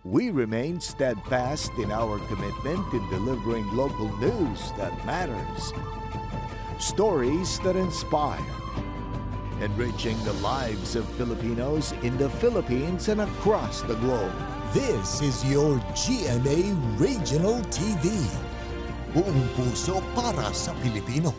We remain steadfast in our commitment in delivering local news that matters, stories that inspire, enriching the lives of Filipinos in the Philippines and across the globe. This is your GMA Regional TV. Buong puso para sa Pilipino.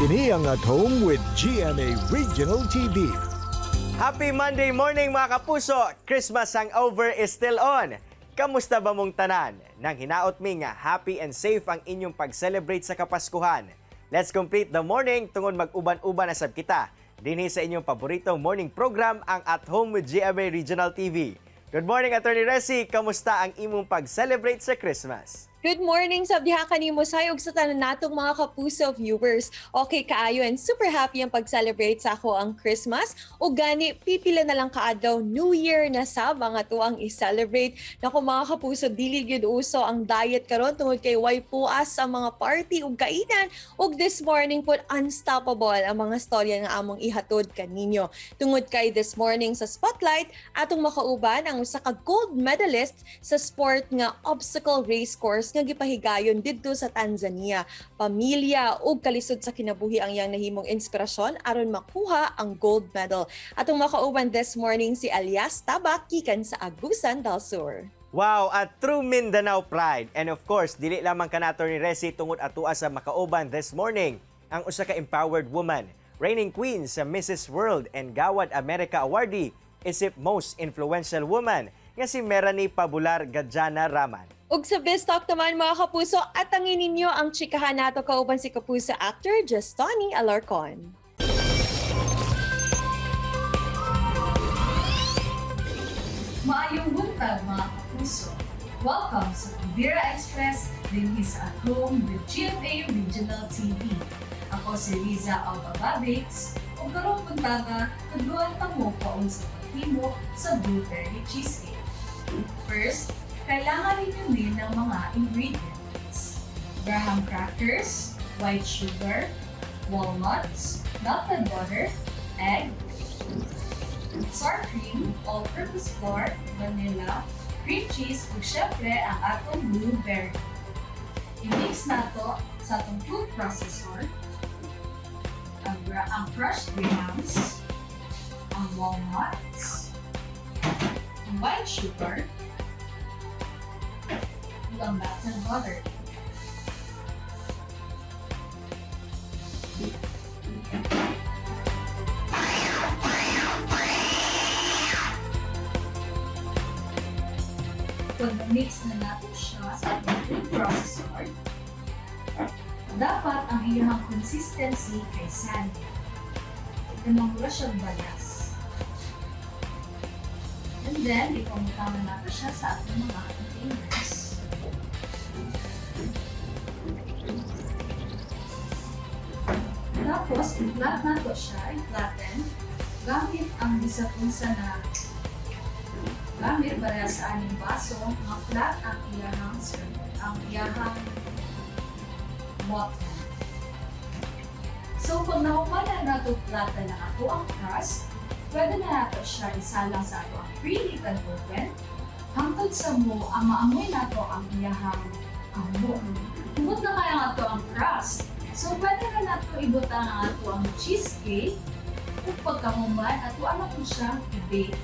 Kini ang At Home with GMA Regional TV. Happy Monday morning, mga kapuso! Christmas hangover is still on! Kamusta ba mong tanan? Nang hinaot mi nga happy and safe ang inyong pag-celebrate sa Kapaskuhan. Let's complete the morning tungod mag-uban-uban na sab kita dinhi sa inyong paboritong morning program, ang At Home with GMA Regional TV. Good morning, Attorney Resi! Kamusta ang imong pag-celebrate sa Christmas? Good morning sa diha kanimo, Sai, ug sa tanan natong mga kapuso viewers. Okay kaayo and super happy ang pag-celebrate sa akoang Christmas. Ug gani pipila na lang kaadlaw, New Year na sa mga tuang i-celebrate. Nako mga kapuso, dili gyud uso ang diet karon tungod kay way puas sa mga party ug kainan. Ug this morning pod, unstoppable ang mga storya nga among ihatod kaninyo. Tungod kay this morning sa Spotlight, atong makauban ang usa ka gold medalist sa sport nga obstacle race course nga gipahigayon didto sa Tanzania. Pamilya ug kalisod sa kinabuhi ang iyang nahimong inspirasyon aron makuha ang gold medal. Atong makauban this morning si Elias Tabak gikan sa Agusan del Sur. Wow, at true Mindanao pride. And of course, dili lamang kana, Attorney Resi, tungod atua sa makauban this morning ang usa ka empowered woman, reigning queen sa Mrs. World and Gawad America awardee, isip most influential woman nga si Meranie Pabular Gadjana Raman. Ug sa Biz Talk naman, mga kapuso, atangin ninyo ang chikahan nato kauban si kapuso actor Jestoni Alarcon. Maayong buntag, mga kapuso. Welcome sa Kubira Express dinhi sa At Home with GMA Regional TV. Ako si Riza Alba Babix ug karong buntaga tudloan ta mo paunsa paghimo sa blueberry cheesecake. First, kailangan ninyo din ng mga ingredients: graham crackers, white sugar, walnuts, melted butter, egg, sour cream, all-purpose flour, vanilla, cream cheese, ug syempre ang atong blueberry. I-mix nato sa atong food processor ang crushed grahams, ang walnuts, ang white sugar, ug ang melted butter. Pag na-mix na natin siya sa atong food processor, dapat ang iyang consistency kay sandy. Kanang mura siyang balas. And then, ipamutang na natin siya sa atong mga containers. Tapos, i-flat nato siya, i-flatten, gamit ang bisag unsa na gamit para sa aning baso nga flat ang iyahang ang iyahang bottom. So, pag nahuman na nato flatten ang ato ang crust, pwede na nato siya isalang sa ato ang preheated oven hangtod sa mo ang maamoy nato ang iyahang amok. Humot na kaya ang ato ang crust. So, pwede na nato ibutang ang ato ang cheesecake ug pagkahuman ato ano po siya i-bake.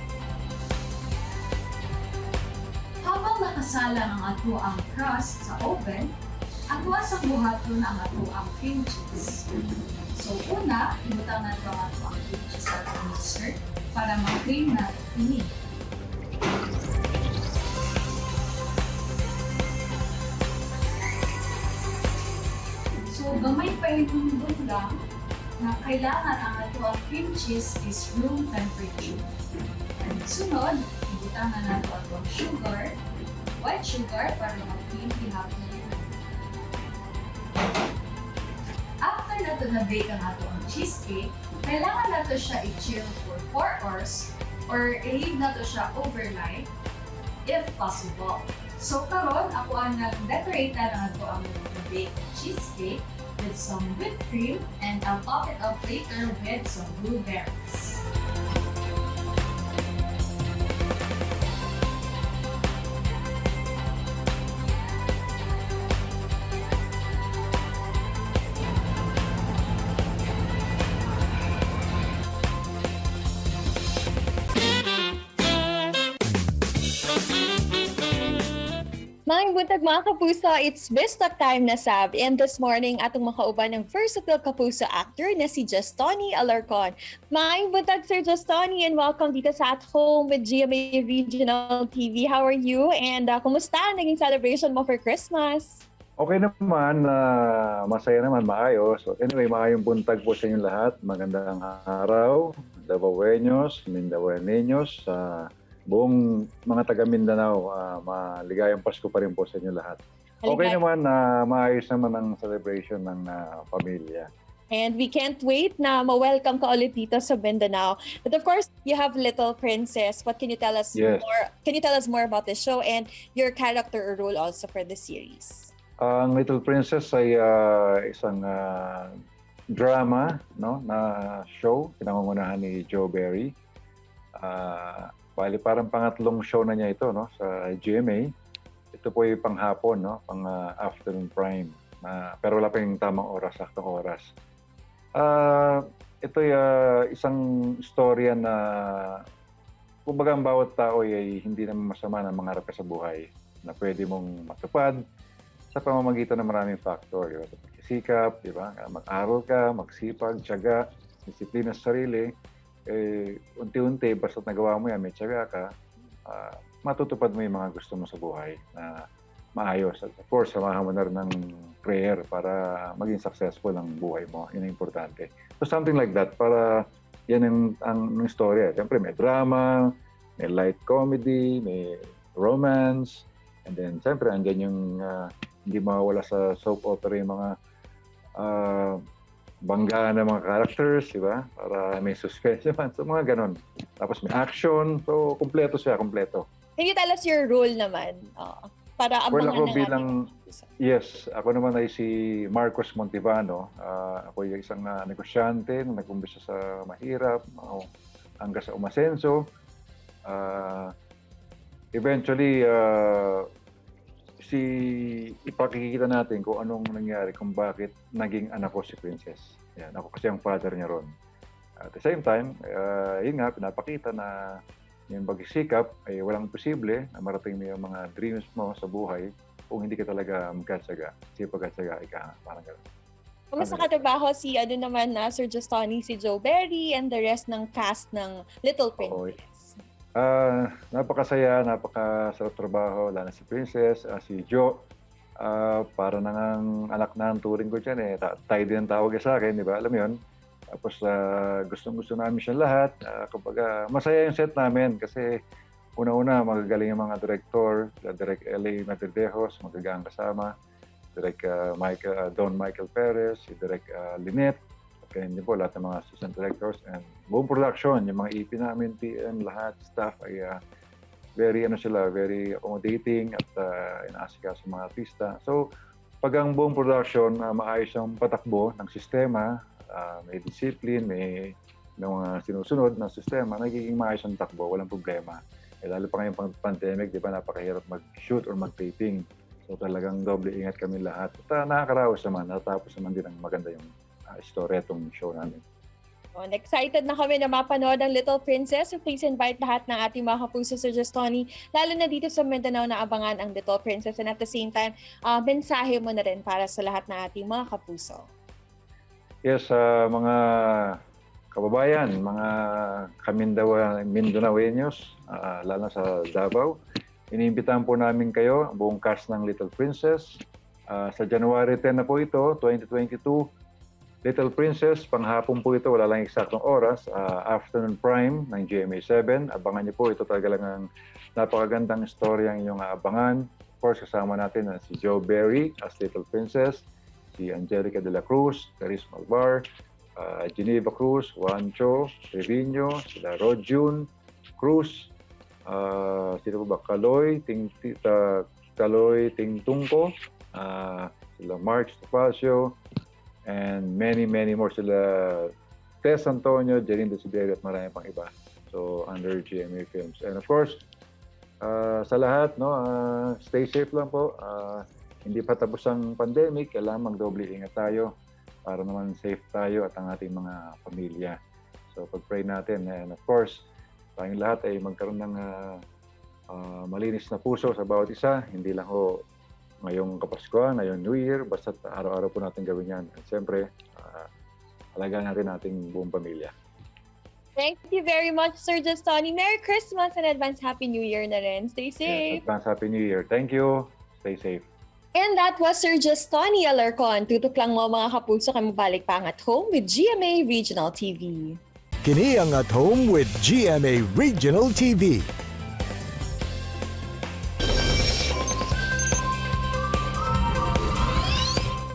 Habang nakasalang ang ato ang crust sa oven, ato sang buhaton ang ato ang cream cheese. So una, ibutang nato ang ato ang cream cheese sa atong mixer para ma-cream nato ini. Pahinumdum lang na kailangan ang ato ang cream cheese is room temperature. And sunod, ibutang na nato ato ang sugar, white sugar para mag-cream gihapon. After nato na-bake ang ato ang cheesecake, kailangan nato siya i-chill for 4 hours or i-leave nato siya overnight if possible. So karon ako ang nag-decorate na ng ato ang baked cheesecake with some whipped cream and I'll top it up later with some blueberries. Maayong buntag, mga kapuso, it's Bisdak time na sab. And this morning, atong makauban ng versatile kapuso actor na si Jestoni Alarcon. Maayong buntag, Sir Jestoni, and welcome dito sa At Home with GMA Regional TV. How are you? And kumusta ang naging celebration mo for Christmas? Okay naman, masaya naman, maayos. So, anyway, maayong buntag po sa inyong lahat. Magandang araw, Davaoeños, Mindawaneños, sa buong mga taga Mindanao, maligayang Pasko pa rin po sa inyo lahat. Okay naman, na maayos naman ang celebration ng pamilya. And we can't wait na ma-welcome ka ulit dito sa Mindanao. But of course, you have Little Princess. What can you tell us more? Can you tell us more about the show and your character or role also for the series? Ang Little Princess ay isang drama, no, na show pinangungunahan ni Joe Barry. Bali parang pangatlong show na niya ito, no, sa GMA. Ito po ay panghapon, no, pang afternoon prime. Pero wala pa yung tamang oras, saktong oras. Ito ay isang istorya na kumbaga ang bawat tao ay hindi naman masama na mangarap ka sa buhay na pwede mong matupad sa pamamagitan ng maraming factor. Di ba? Sa pagsisikap, di ba? Mag-aral ka, magsipag, tiyaga, disiplina sa sarili. Eh, unti-unti, basta't nagawa mo yan, may tiyaga ka, matutupad mo yung mga gusto mo sa buhay na maayos. At of course, samahan mo na rin ng prayer para maging successful ang buhay mo. Yun ang importante. So something like that, para yan ang istorya. Siyempre, may drama, may light comedy, may romance, and then siyempre, andyan yung hindi mawawala sa soap opera yung mga banggaan ng mga characters, di ba? Para may suspense naman. So, mga ganon. Tapos may action. So, kumpleto siya, kumpleto. Can you tell us your role naman? Para Well, abangan ako ng ating mga kapuso. Yes, ako naman ay si Marcos Montivano. Ako ay isang negosyante na nag-umpisa sa mahirap, hanggang sa umasenso. Eventually, si ipakikita natin kung anong nangyari, kung bakit naging anak ko si Princess. Yan, ako kasi ang father niya ron. At the same time, yun nga, pinapakita na yung pagsisikap ay walang posible na marating mo yung mga dreams mo sa buhay kung hindi ka talaga magkatsaga. Sipag at tsaga, ika nga, parang gano'n. Kumusta Ano? katrabaho si ano naman na Sir Jestoni, si Joe Barry and the rest ng cast ng Little Princess? Napakasaya, napakasarap trabaho, lalo na si Princess, si Joe. Para na ngang anak na ang turing ko dyan eh. Tayo din ang tawag sa akin, di ba? Alam mo yun? Tapos gustong-gusto namin siya lahat. Kumbaga, masaya yung set namin kasi una-una magagaling yung mga director, sila Direk L.A. Madridejos, magagaang kasama, Direk Don Michael Perez, si Direk Lynette, at ganyan din po lahat ng mga assistant directors and buong production, yung mga EP namin, PM, lahat, staff ay very ano sila, very accommodating at inaasikaso mga artista. So, pag ang buong production maayos ang patakbo ng sistema, may discipline, may mga sinusunod na sistema, nagiging maayos ang takbo, walang problema. Eh, lalo pa ngayong pandemic, di ba, napakahirap mag-shoot or mag-taping. So talagang doble ingat kami lahat. At nakakaraos naman, natapos naman din ang maganda yung istorya itong show namin. Oh, and excited na kami na mapanood ang Little Princess. So please invite lahat ng ating mga kapuso, Sir Jestoni, lalo na dito sa Mindanao, na abangan ang Little Princess. And at the same time, mensahe mo na rin para sa lahat ng ating mga kapuso. Yes, mga kababayan, mga Mindanaoeños, lalo na sa Davao, iniimbitahan po namin kayo, ang buong cast ng Little Princess. Sa January 10 na po ito, 2022, Little Princess, panghapon po ito, wala lang eksaktong oras, afternoon prime ng GMA7. Abangan niyo po, ito talaga lang ang napakagandang story ang inyong aabangan. Of course, kasama natin na si Joe Berry as Little Princess, si Angelica de la Cruz, Charis Malvar, Geneva Cruz, Juancho Trevino, sila Rodjun Cruz, sino po ba? Kaloy, Ting, Tita, Kaloy Tingtungko, sila Mark Topacio, and many, many more. Sila Tess Antonio, Jeline Desiderio, at marami pang iba. So, under GMA Films. And of course, sa lahat, no, stay safe lang po. Hindi pa tapos ang pandemic, kailangan magdoble ingat tayo para naman safe tayo at ang ating mga pamilya. So, pag-pray natin. And of course, tayong lahat ay magkaroon ng malinis na puso sa bawat isa. Hindi lang ho ngayong Kapaskuhan, ngayong New Year, basta araw-araw po natin gawin yan. At siyempre, alagaan natin ating buong pamilya. Thank you very much, Sir Jestoni. Merry Christmas and advance Happy New Year na rin. Stay Yes, safe. advance Happy New Year. Thank you. Stay safe. And that was Sir Jestoni Alarcon. Tutok lang mo, mga kapuso, kay mabalik pa ang At Home with GMA Regional TV. Kini ang At Home with GMA Regional TV.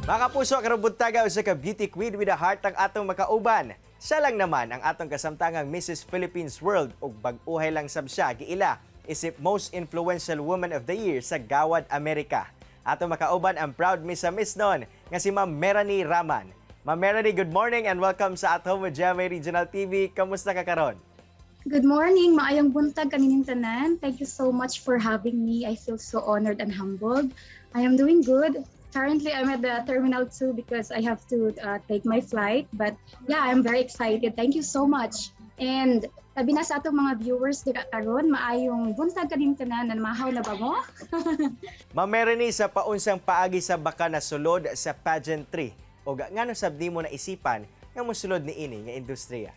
Mga kapuso, karong buntaga, usa ka beauty queen with a heart ang atong makauban. Siya lang naman ang atong kasamtangang Mrs. Philippines World ug bag-uhay lang sab siya giila isip Most Influential Woman of the Year sa Gawad Amerika. Atong makauban ang proud Miss Misnon nga si Ma'am Meranie Raman. Ma'am Meranie, good morning and welcome sa At Home with GMA Regional TV. Kamusta ka karon? Good morning, maayong buntag kaninyong tanan. Thank you so much for having me. I feel so honored and humbled. I am doing good. Currently, I'm at the Terminal 2 because I have to take my flight. But yeah, I'm very excited. Thank you so much. And labi na sa atong mga viewers dira karon, maayong buntag kaninyong tanan. Mahaw na ba mo? Ma'am Meranie, sa paunsang paagi sa baka na sulod sa pageantry o ngano sab nimo naisipan nga mosulod niini nga industriya?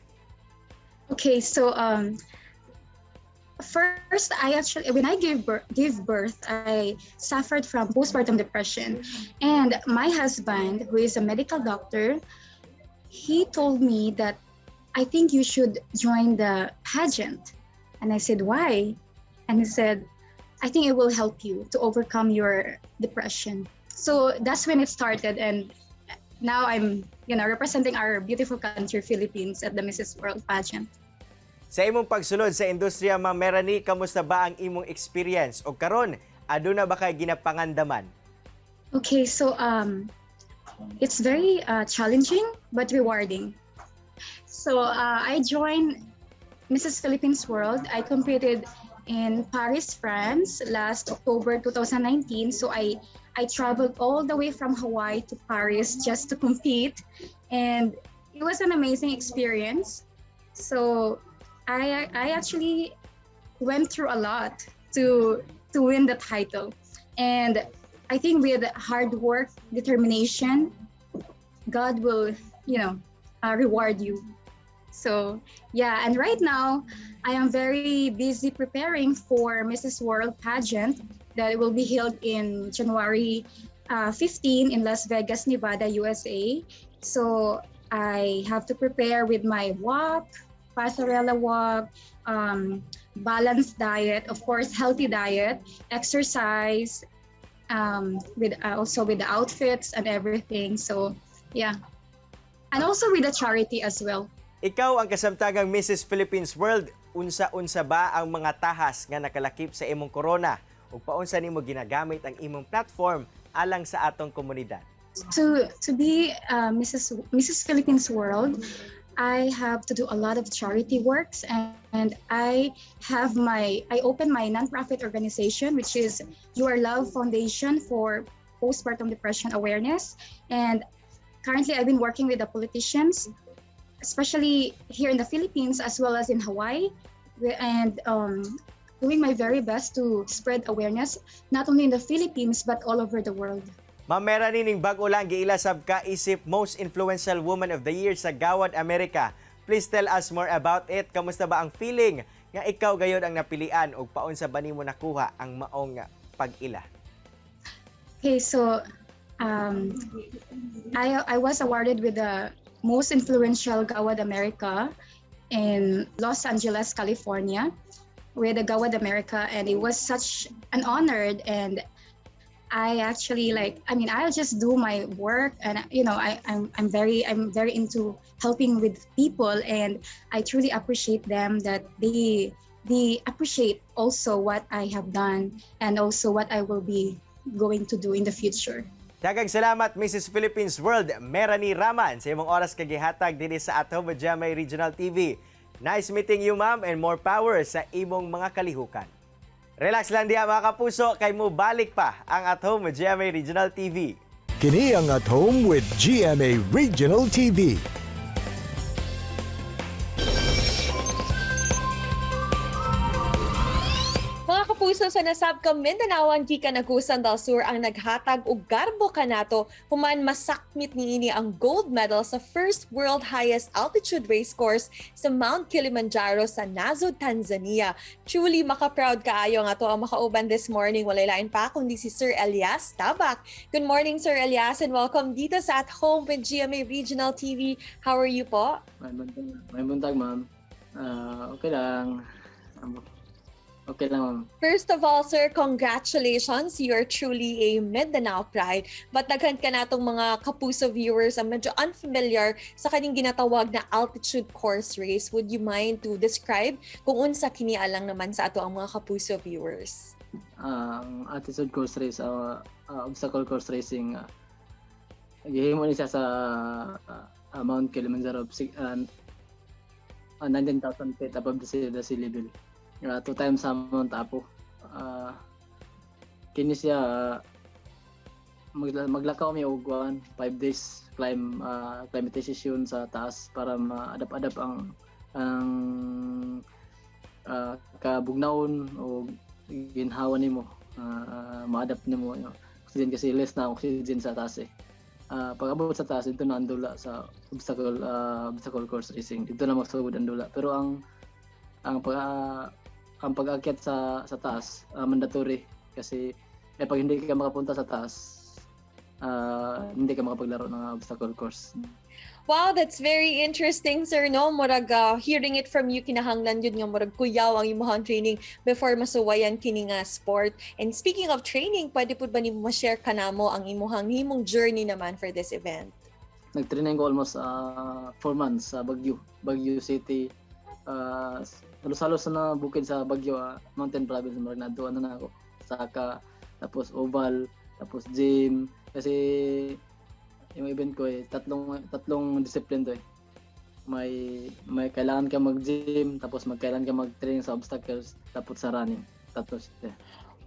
Okay, so first, I actually, when I gave birth, I suffered from postpartum depression, and my husband, who is a medical doctor, he told me that I think you should join the pageant, and I said, "Why?" And he said, "I think it will help you to overcome your depression." So that's when it started, and now I'm representing our beautiful country, Philippines, at the Mrs. World pageant. Sa imong pagsulod sa industriya, Ma'am Meranie, kamusta ba ang imong experience? O karon, aduna ba kay ginapangandaman? Okay, so it's very challenging but rewarding. So I joined Mrs. Philippines World. I competed in Paris, France last October 2019. So I traveled all the way from Hawaii to Paris just to compete, and it was an amazing experience. So I actually went through a lot to win the title, and I think with hard work, determination, God will reward you. So yeah, and right now I am very busy preparing for Mrs. World pageant that will be held in January 15 in Las Vegas, Nevada, USA. So I have to prepare with my walk, pasarela walk, balanced diet, of course, healthy diet, exercise, with also with the outfits and everything. So yeah, and also with the charity as well. Ikaw ang kasamtangang Mrs. Philippines World, unsa-unsa ba ang mga tahas nga nakalakip sa imong korona? Ug paunsa nimo ginagamit ang imong platform alang sa atong komunidad? To be Mrs. Philippines World, I have to do a lot of charity works, and I open my nonprofit organization, which is Your Love Foundation for Postpartum Depression Awareness. And currently, I've been working with the politicians, especially here in the Philippines as well as in Hawaii, and doing my very best to spread awareness not only in the Philippines but all over the world. Ma'am Meranie, ning bag-o lang giila sab ka isip Most Influential Woman of the Year sa Gawad America. Please tell us more about it. Kamusta ba ang feeling nga ikaw gayod ang napilian ug paunsa ba nimo nakuha ang maong pag-ila? Okay, so I was awarded with the most influential Gawad America in Los Angeles, California, with the Gawad America, and it was such an honor. And I actually, like, I mean, I'll just do my work, and you know, I, I'm very into helping with people, and I truly appreciate them that they appreciate also what I have done and also what I will be going to do in the future. Daghang salamat, Mrs. Philippines World, Meranie Raman, sa imong oras kag gihatag dinhi sa At Home with GMA Regional TV. Nice meeting you, ma'am, and more power sa imong mga kalihukan. Relax lang diha, mga kapuso, kay mo balik pa ang At Home with GMA Regional TV. Kini ang At Home with GMA Regional TV. Mga kapuso, sa nasab ka Mindanaoan gikan Agusan del Sur ang naghatag og garbo kanato human masakmit niini ang gold medal sa first world highest altitude race course sa Mount Kilimanjaro sa Nazo, Tanzania. Truly maka-proud kaayo nga ato ang makauban this morning. Walay lain pa kundi si Sir Elias Tabak. Good morning, Sir Elias, and welcome dito sa At Home with GMA Regional TV. How are you po? May buntag, ma'am. Ah, okay lang. Okay lang, ma'am. First of all, sir, congratulations. You are truly a Mindanao pride. But daghan ka natong mga kapuso viewers ang medyo unfamiliar sa kaning ginatawag na altitude course race. Would you mind to describe kung unsa kini alang naman sa ato ang mga kapuso viewers? Ang altitude course race, obstacle course racing, gihimo ni siya sa Mount Kilimanjaro, 19,000 feet above the sea level. Two times sa Mount Apo. Kini siya, maglakaw mi og 5 days climb, acclimatization sa taas para ma-adapt-adapt ang kabugnawon o ginhawa nimo, ma-adapt nimo oxygen kasi less na oxygen sa taas eh. Pag abot sa taas, dito na ang dula sa obstacle course racing. Dito na magsugod ang dula, pero ang pag-akyat sa taas, mandatory kasi eh, pag hindi ka makapunta sa taas, hindi ka makapaglaro ng obstacle course. Wow, that's very interesting, sir, no? Murag, hearing it from you, kinahanglan yun nga murag kuyaw ang imong training before masuwayan kini nga sport. And speaking of training, pwede pud ba nimo ma-share kanamo ang imuhang himong journey naman for this event? Nag-training ko almost 4 months sa Baguio, Baguio City. Halos-halos na bukid sa Baguio, Mountain Province, murag naadtuan na ako. Saka, tapos Oval, tapos gym. Kasi yung event ko eh, tatlong tatlong discipline to eh. May kailangan ka mag-gym, tapos magkailangan ka mag-training sa obstacles, tapos sa running. Tatlo siya.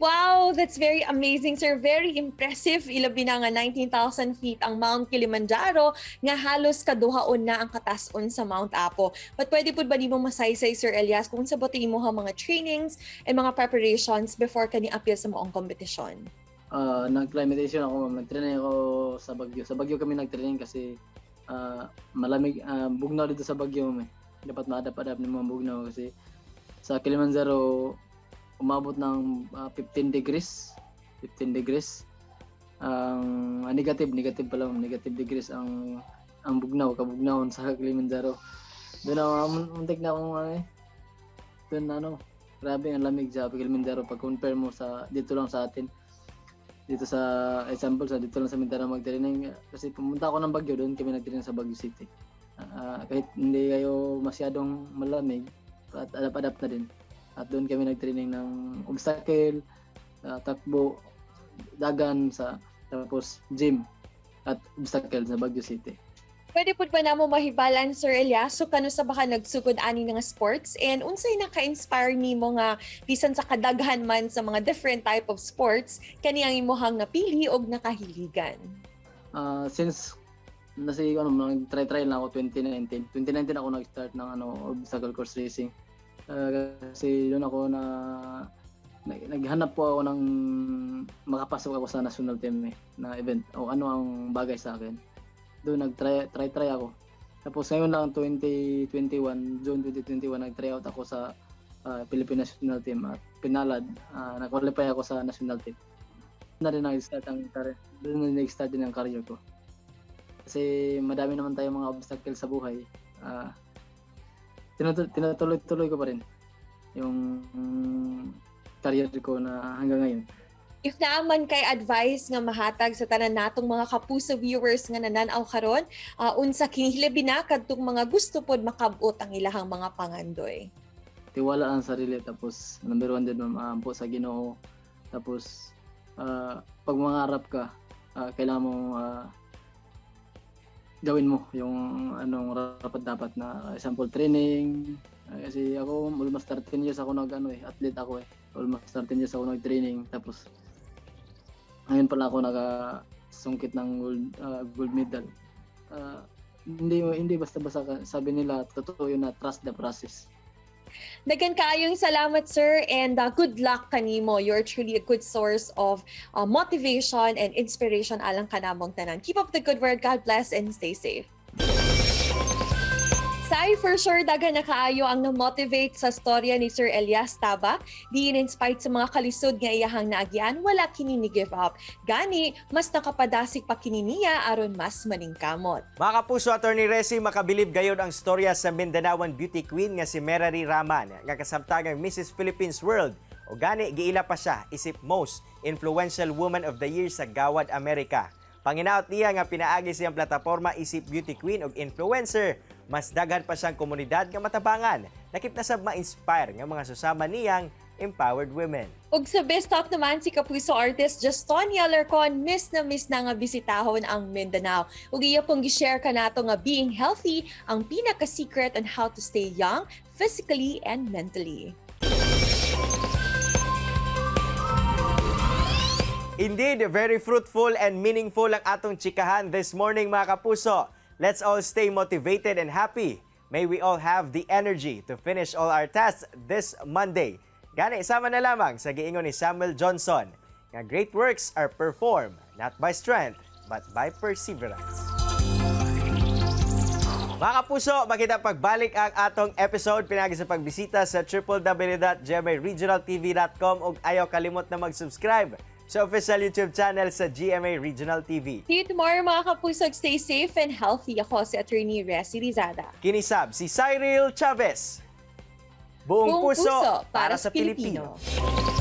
Wow, that's very amazing, sir. Very impressive. Ilabi na nga 19,000 feet ang Mount Kilimanjaro nga halos kaduhaon na ang katason sa Mount Apo. But pwede pud ba nimo masaysay, Sir Elias, kung sa ba imo mga trainings and mga preparations before kani apil sa maong kompetisyon? Nag-acclimatization ako, ma'am. Nag-training ako sa Baguio. Sa Baguio kami nag-training kasi malamig, bugnaw dito sa Baguio, ma'am, eh. Dapat ma-adapt-adapt nimo ang bugnaw kasi sa Kilimanjaro umabot ng 15 degrees. 15 degrees. Ang negative, negative pala, ma'am. Negative degrees ang bugnaw, kabugnawon sa Kilimanjaro. Doon ako, muntik na akong ano eh. Doon ano, grabe ang lamig sa Kilimanjaro pag compare mo sa dito lang sa atin, dito sa example sa dito lang sa Mindanao mag-training, kasi pumunta ako ng Baguio, doon kami nag-training sa Baguio City. Kahit hindi kayo masyadong malamig at adapt-adapt na din, at doon kami nag-training ng obstacle, takbo, dagan sa tapos gym at obstacle sa Baguio City. Pwede pud ba namo mahibalan, Sir Elias, so kanusa ba ka nagsugod ani nga sports and unsay naka-inspire nimo nga bisan sa kadaghan man sa mga different type of sports, kani ang imuhang napili og nakahiligan? Since nasi ano, nag-try-try lang ako 2019. 2019 ako nag-start ng ano, obstacle course racing. Kasi doon ako na naghanap po ako ng makapasok ako sa national team eh, na event o ano ang bagay sa akin. Doon nag-try try try ako. Tapos ngayon lang 2021, June 2021, nag-try out ako sa Philippine national team at pinalad, na-qualify ako sa national team. na rin nag-start ang career. Doon na nag-start din ang career ko. Kasi madami naman tayong mga obstacle sa buhay. Tinutuloy-tuloy ko pa rin yung career ko na hanggang ngayon. If naa man kay advice nga mahatag sa tanan natong mga kapuso viewers nga nananaw karon, unsa kini, hilabi na kadtong mga gusto pod makabot ang ilahang mga pangandoy? Tiwala ang sarili, tapos number one din, ma'am, ampo sa Ginoo. Tapos pag mangarap ka, kailangan mong gawin mo yung anong rapat dapat na example training. Kasi ako, almost 13 years ako nag ano eh, athlete ako eh. Almost 13 years ako nag-training, tapos ngayon pala ako nakasungkit ng gold medal. Hindi hindi basta-basta, sabi nila, totoo yun na trust the process. Daghan kaayong salamat, sir, and good luck kanimo. You're truly a good source of motivation and inspiration alang kanamong tanan. Keep up the good work. God bless and stay safe. Sai, for sure, daghan na kaayo ang na-motivate sa storya ni Sir Elias Taba. Diin in spite sa mga kalisod nga iyahang naagian, wala kini ni give up. Gani, mas nakapadasig pa kini niya aron mas maningkamot. Mga kapuso, Attorney Resi, makabilib gayod ang storya sa Mindanaoan beauty queen nga si Merari Raman, nga kasabtangang Mrs. Philippines World. O gani, giila pa siya isip Most Influential Woman of the Year sa Gawad Amerika. Panginaot niya nga pinaagi siyang plataporma isip beauty queen ug influencer, mas daghan pa siyang komunidad nga matabangan. Lakip na sab ma-inspire nga mga susama niyang empowered women. Ug sa Best Talk naman, si kapuso artist Justonia Alarcon, miss na nga bisitahon ang Mindanao. Ug iya pong gi-share kanato nga being healthy ang pinaka-secret on how to stay young physically and mentally. Indeed, very fruitful and meaningful ang atong chikahan this morning, mga kapuso. Let's all stay motivated and happy. May we all have the energy to finish all our tasks this Monday. Gani, sama na lamang sa giingon ni Samuel Johnson nga great works are performed not by strength but by perseverance. Mga kapuso, makita pagbalik ang atong episode pinaagi sa pagbisita sa www.gmaregionaltv.com ug ayaw kalimot na mag-subscribe sa official YouTube channel sa GMA Regional TV. See you tomorrow, mga kapuso. Stay safe and healthy. Ako si Attorney Resi Rizada. Kini sab si Cyril Chavez. Buong puso para sa Pilipino. Pilipino.